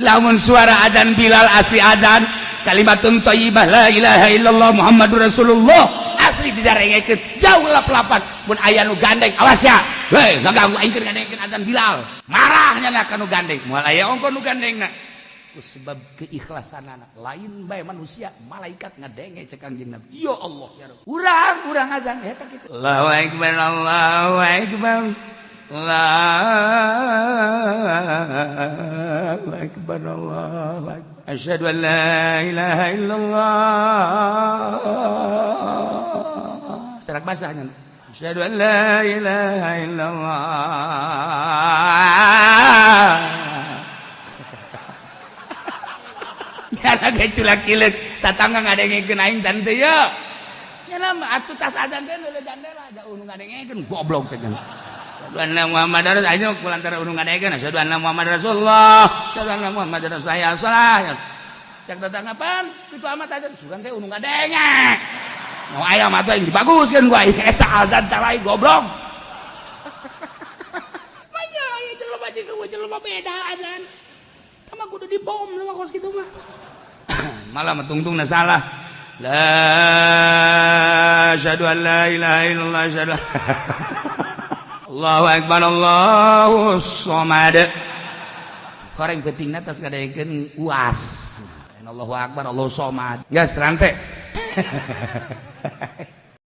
Lamun suara adzan Bilal asli adzan kalimatun thayyibah la ilaha illallah Muhammadur Rasulullah asli didarengekeun jauh lap-lapan. Mun aya nu gandeng, awas ya, hei, ngaganggu aing keur ngadengekeun adzan Bilal, marahnya na ka nu gandeng. Moal aya ongko nu gandengna ku sebab keikhlasan anak lain bae manusia, malaikat ngadenge. Cek Kangjeng Nabi, ya Allah ya Rabb, urang urang azan eta kitu. Allahu akbar, Allahu akbar, Allahu akbar, Allahu akbar, asyhadu an la ilaha illallah. Serak basahnya, asyhadu an la ilaha illallah. Nyana ge culak-cileuk tatangga ngadengekeun aing dan teu ye. Nyana mah atuh tas azan teh leuleut jandela jauh nu ngadengekeun, goblok cenah. Asyhadu anna Muhammadar ayo kulantara nu ngadengekeun, asyhadu anna Muhammadar Rasulullah, asyhadu anna Muhammadar Rasulullah salah. Cek tetangga pan kitu amat azan sugan teh nu ngadenge. Nu aya mah teh dibaguskeun ku aing eta azan teh lain, goblok. Manya aya jelema jeung jelema beda azan. Tama kudu dibom mah kos kitu mah. Malah tungtungna salah. La asyhadu an la ilaha illallah, asyhadu Allahu akbar, Allahu somad. Koreng pentingna tas ngadengekeun UAS. Allahu akbar, Allahu somad. Geus rante.